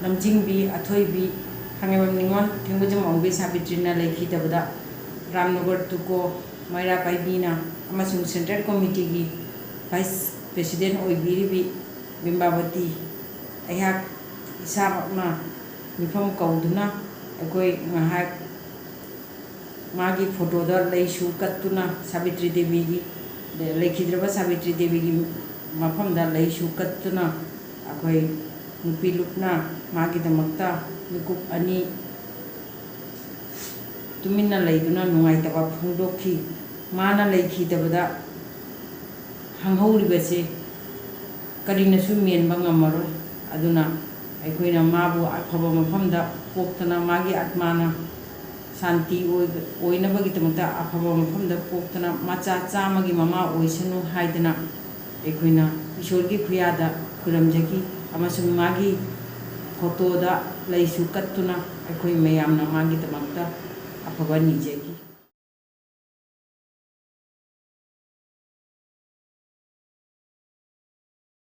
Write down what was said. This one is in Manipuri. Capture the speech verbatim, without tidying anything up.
ꯂꯝꯖꯤꯡꯕꯤ ꯑꯊꯣꯏꯕꯤ ꯈꯥꯉꯦꯝꯕꯝ ꯅꯤꯉꯣꯜ ꯊꯦꯡꯒꯣꯏꯖꯝ ꯑꯣꯡꯕꯤ ꯁꯥꯕꯤꯇ꯭ꯔꯤꯅ ꯂꯩꯈꯤꯗꯕꯗ ꯔꯥꯝꯅꯒꯔ ꯇꯨꯀꯣ ꯃꯩꯔꯥ ꯄꯥꯏꯕꯤꯅ ꯑꯃꯁꯨꯡ ꯁꯦꯟꯇ꯭ꯔꯦꯜ ꯀꯣꯃꯤꯇꯤꯒꯤ ꯚꯥꯏꯁ ꯄ꯭ꯔꯦꯁꯤꯗꯦꯟ ꯑꯣꯏꯕꯤꯔꯤꯕꯤ ꯕꯤꯝꯕꯥꯕꯇꯤ ꯑꯩꯍꯥꯛ ꯏꯁꯥꯃꯛꯅ ꯃꯤꯐꯝ ꯀꯧꯗꯨꯅ ꯑꯩꯈꯣꯏ ꯉꯥꯏꯍꯥꯛ ꯃꯥꯒꯤ ꯐꯣꯇꯣꯗ ꯂꯩꯁꯨ ꯀꯠꯇꯨꯅ ꯁꯥꯕꯤꯇ꯭ꯔꯤ ꯗꯦꯕꯤꯒꯤ, ꯂꯩꯈꯤꯗ꯭ꯔꯕ ꯁꯥꯕꯤꯇ꯭ꯔꯤ ꯗꯦꯕꯤꯒꯤ ꯃꯐꯝꯗ ꯂꯩꯁꯨ ꯀꯠꯇꯨꯅ ꯑꯩꯈꯣꯏ ꯅꯨꯄꯤ ꯂꯨꯞꯅ ꯃꯥꯒꯤꯗꯃꯛꯇ ꯃꯤꯀꯨꯞ ꯑꯅꯤ ꯇꯨꯃꯤꯟꯅ ꯂꯩꯗꯨꯅ ꯅꯨꯡꯉꯥꯏꯇꯕ ꯐꯣꯡꯗꯣꯛꯈꯤ꯫ ꯃꯥꯅ ꯂꯩꯈꯤꯗꯕꯗ ꯍꯪꯍꯧꯔꯤꯕꯁꯦ ꯀꯔꯤꯅꯁꯨ ꯃꯦꯟꯕ ꯉꯝꯃꯔꯣꯏ꯫ ꯑꯗꯨꯅ ꯑꯩꯈꯣꯏꯅ ꯃꯥꯕꯨ ꯑꯐꯕ ꯃꯐꯝꯗ ꯄꯣꯛꯇꯅ ꯃꯥꯒꯤ ꯑꯥꯠꯃꯥꯅ ꯁꯥꯟꯇꯤ ꯑꯣꯏꯕ-, ꯑꯣꯏꯅꯕꯒꯤꯗꯃꯛꯇ ꯑꯐꯕ ꯃꯐꯝꯗ ꯄꯣꯛꯇꯅ ꯃꯆꯥ ꯆꯥꯝꯃꯒꯤ ꯃꯃꯥ ꯑꯣꯏꯁꯅꯨ ꯍꯥꯏꯗꯅ ꯑꯩꯈꯣꯏꯅ ꯏꯁꯣꯔꯒꯤ ꯈꯨꯌꯥꯗ ꯈꯨꯔꯨꯝꯖꯈꯤ ꯑꯃꯁꯨꯡ ꯃꯥꯒꯤ ꯐꯣꯇꯣꯗ ꯂꯩꯁꯨ ꯀꯠꯇꯨꯅ ꯑꯩꯈꯣꯏ ꯃꯌꯥꯝꯅ ꯃꯥꯒꯤꯗꯃꯛꯇ ꯑꯐꯕ ꯅꯤꯖꯈꯤ꯫